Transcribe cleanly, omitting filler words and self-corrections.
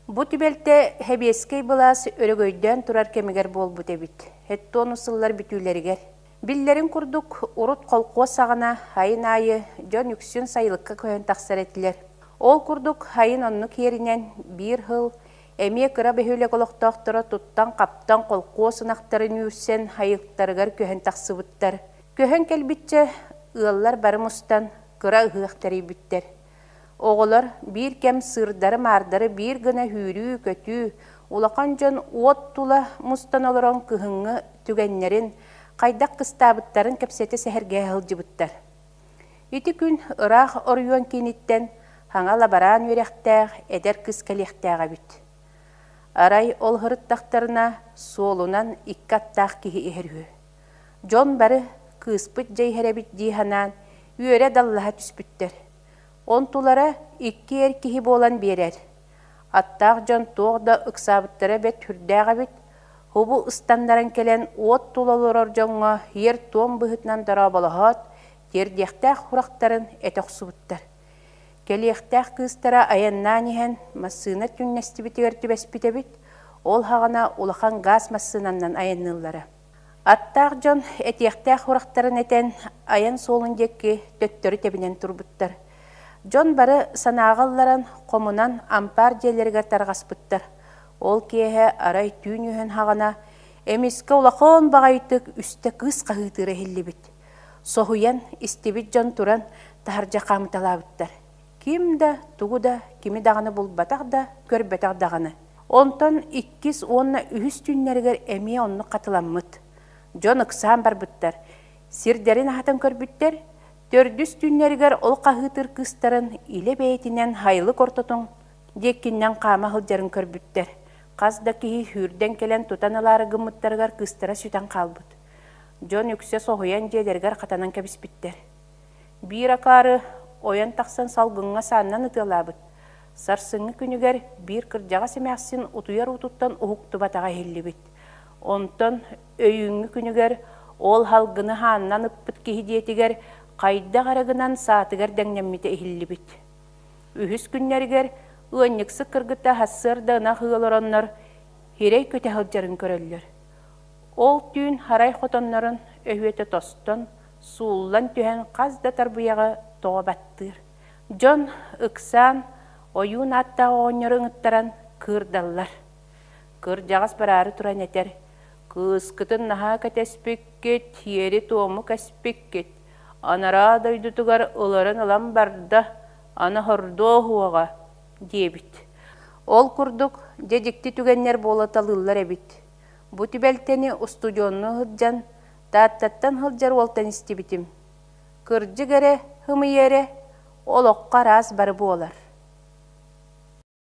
Бу түбэлтэ Сэбиэскэй былаас өрөгөйдөөн турар кэмигэр буолбут эбит. Сэттэ сыллар бүтүүлэригэр. Биллэрин курдук, урут холкуос саҕана сайын аайы дьон үксүн сайылыкка көһөн тахсар этилэр. Ол курдук сайын оннук иэринэн биир сыл эмиэ кыра бөһүөлэк олохтоохторо туттан-хаптан холкуос ынахтарын үүрсэн сайылыктарыгар көһөн тахсыбыттар. Көһөн кэлбиччэ ыаллар бары мустан кыра ыһыах тэрийбиттэр. Оҕолор биир кэм сыырдары-маардары биир гына сүүрүү-көтүү, улахан дьон уот тула мустан олорон кыһыҥҥы түгэннэрин, хайдах кыстаабыттарын кэпсэтэ сэһэргэһэ сылдьыбыттар. Ити күн ыраах оройуон кииниттэн хаҥа лабараан үөрэхтээх эдэр кыыс кэлиэхтээх эбит. Арай ол сырыттахтарына суолунан икки аттаах киһи иһэр үһү. Дьон бары кыыспыт дьэ иһэр эбит дии санаан, үөрэ даллаһа түспүттэр. Онтулара икки эр киһи буолан биэрэр. Аттаах дьон туох да ыксаабыттара бэрт сүрдээх эбит. Хубу ыстаннаран кэлэн уот тула олорор дьоҥҥо сиэр-туом быһыытынан дорооболоһоот, тиэрдиэхтээх сурахтарын этэ охсубуттар. Кэлиэхтээх кыыстара айаннаан иһэн массыына түҥнэстибитигэр түбэспит эбит. Ол саҕана улахан гаас массыынанан айанныыллара. Аттаах дьон этиэхтээх сурахтарын этэн, айан суолун диэки төттөрү тэбинэн турбуттар. Дьон бары санааҕа ылларан, хомунан ампаар дьиэлэригэр тарҕаспыттар. Ол киэһэ арай түүн үһүн хаҕана эмискэ улахан баҕайытык үстэ кыыс хаһыытыыра иһиллибит. Соһуйан, истибит дьон туран таһырдьа хаамыталаабыттар. Ким да, тугу да, кими даҕаны булбатах да, көрбөтөх даҕаны. Онтон иккис уонна үһүс түүннэригэр эмиэ оннук хатыламмыт. Дьон ыксаан барбыттар, сирдэрин аһатан көрбүттэр. Төрдүс түүннэригэр ол хаһыытыыр кыыстарын илэ бэйэтинэн һайылык ортотун диэккиннэн хаама сылдьарын көрбүттэр. Хас да киһи сүүрдэн кэлэн тутан ылаары гыммыттарыгар кыыстара сүтэн хаалбыт. Дьон үксэ соһуйан дьиэлэригэр хатанан кэбиспиттэр. Биир акаары ойон тахсан салгыҥҥа сааннан ытыалаабыт. Сарсыҥҥы күнүгэр биир кырдьаҕас эмээхсин утуйар уутуттан уһуктубатаҕа иһиллибит. Онтон өйүүҥҥү күнүгэр ол салгыны хаанынан ыппыт киһи дьиэтигэр хайдах эрэ гынан саатыгар дэҥнэммитэ иһиллибит. Үһүс күннэригэр ыанньыксыт кыргыттар сарсыарда ынах ыы олороннор сирэй көтө сылдьарын көрөллөр. Ол түүн арай хотоннорун өһүөтэ тостон, сууллан түһэн хас да тарбыйаҕы тоҕо баттыыр. Дьон ыксаан, ойуун ааттаах оҕонньору ыҥыттаран кыырдаллар. Кырдьаҕас бараары туран этэр: «Кыыскытын наһаа кэтэспиккит, сиэри-туому кэспиккит, анараа дойдутугар ыларын ылан барда, аны хордуо уһуоҕа» диэбит. Ол курдук, дьэ дьикти түгэннэр буолаталыыллар эбит. Бу түбэлтэни устудьуоннуу сылдьан, Тааттаттан сылдьар уолтан истибитим. Кырдьык эрэ, ымыйа эрэ, олоххо араас бары буолар.